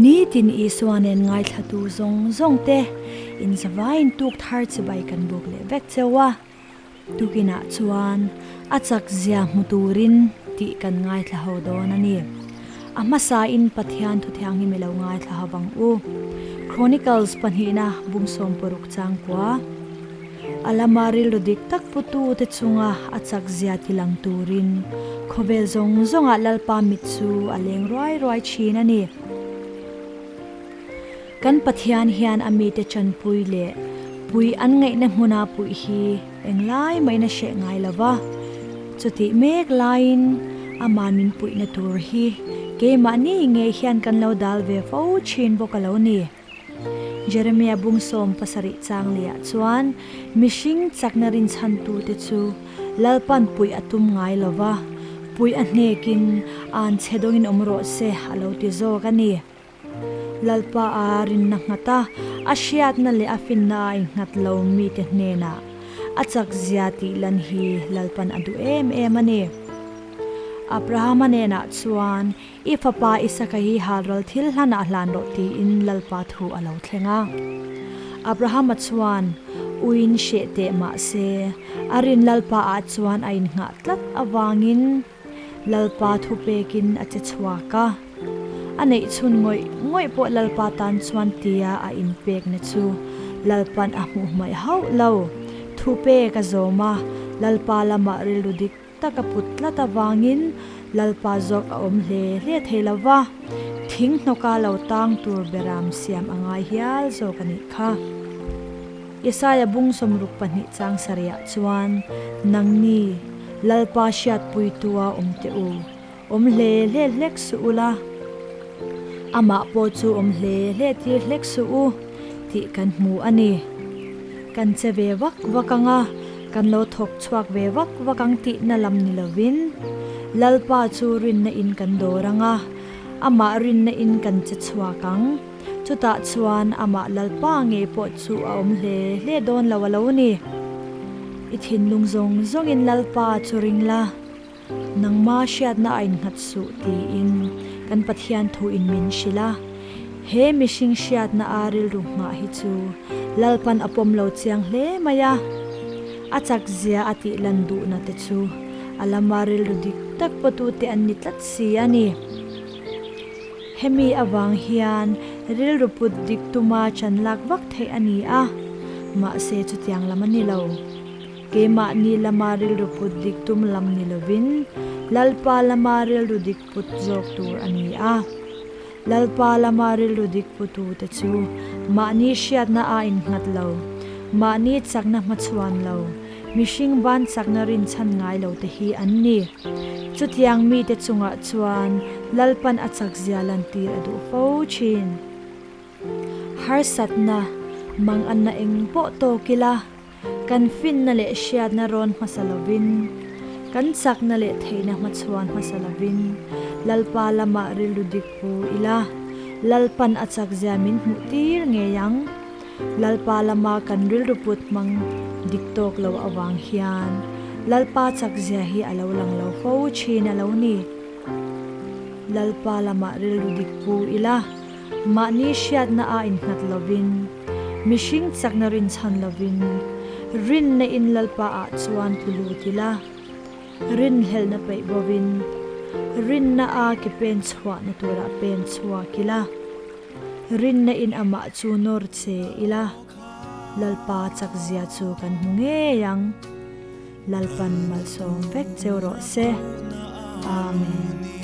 Nitin Isua nen ngaithlatu zawng zawng te inzavaiin tuk thar chibai kan buk leh vek cheu a. Tukinah chuan a chak zia hmu turin tih kan ngaithla ho dawn a ni. A hmasain Pathian Thuthianghlim i lo ngaithla ho vang u. Chronicles pahnihna bung 60 changkua. A lama rilru dik tak putu te chunga a chak zia ti lang turin khawvel zawng zawngah Lalpa mit chu a leng ruai ruai thin a ni. Kan Pathian hian a mite chanpui leh pui an ngaihna hmuna puih hi englai mahin a hreh ngai lo va. Chutih mek laiin amah min puihna tur hi keimahni ngei hian kan lo dal ve fo thin bawk a lo ni. Jeremia bung 70 chang lehah chuan mihring chakna rinchhantute chu Lalpan puih a tum ngai lo va, puih a hnekin an chhe dawngin awm rawh se a lo ti zawk a ni. Lalpa a rinna nghat a, a hriatna leh a finna a innghat lo mite hnenah a chakzia tih lan hi Lalpan a duh em em a ni. Abrahama hnenah chuan, I fapa Isaka hi halral thil hlanah hlan rawh tiin Lalpa thu a lo thleng a. Abrahama chuan uiin hreh teh mah se, a rin Lalpa ah chuan a innghah tlat avangin, Lalpa thu pekin a che chhuak a, a neih chhun ngawih ngawih pawh Lalpa tan chuan tia a inpekna chu Lalpa'n a hmuh hmaih hauh lo. Thu pek a zawm a, Lalpa lamah rilru dik tak a put tlat avangin Lalpa zawk a awm hle hle thei lo va, thing hnawka lo tang tur beram siam a ngai hial zawk a nih kha. Isaiah bung 62 chang sarihah chuan, Nangni, Lalpa hriatpuitua awm teh u, awm hle hle hlek suh ula, amah pawh chu awm hle hle tir hlek suh u, tih kan hmu a ni. Kan che ve vak vak ang a, kan lo thawk chhuak ve vak vak ang tihna lam ni lovin, Lalpa chu rinna in kan dawr ang a, amah rinna in kan che chhuak ang. Chutah chuan amah Lalpa ngei pawh chu a awm hle hle dawn lo a lo ni. I thinlung zawng zawngin Lalpa chu ring la, nangma hriatna a innghat suh tiin kan Pathian thu in min hrilh a. He mihring hriatna a rilru nghah hi chu Lalpan a pawm lo chiang hle mai a. A chak zia a tih lan duhna te chu a lama rilru dik tak pawtute an ni tlat si a ni. Hemi avang hian rilru put dik tuma chan lak vak theih a ni a, mahse chutiang lam a ni lo. Keimahni lama rilru put dik tum lam ni lovin Lalpa lama rilru dik put zawk tur a ni a. Lalpa lama rilru dik putute chu mahni hriatna a innghat lo, mahni chakna hmachhuan lo, Mihring ban chakna rinchhan ngai lo te hi an ni. Chutiang mite chungah chuan Lalpan a chakzia lantir a duh fo thin. Harsatna, manganna eng pawh tawk ila, kan finna leh hriatna rawn hmasa lovin, kan chakna leh theihna hmachhuan hmasa lovin Lalpa lamah rilru dik pu ila, Lalpan a chakzia min hmuh tir ngei ang. Lalpa lama kan rilru put hmang dik tawk lo avang hian Lalpa chak zia hi a lo lang lo fo thin a lo ni. Lalpa lamah rilru dik pu ila, mahni hriatna a innghat lovin, mihring chakna rinchhan lovin, rinna in Lalpa ah chuan tlu lut ila, rinhlelhna peih bovin, rinna a ke pen chhuahna turah pen chhuak ila. Rinna in amah chu nawr che ila, Lalpa chakzia chu kan hmu ngei ang. Lalpan malsawm vek cheu rawh se. Amen.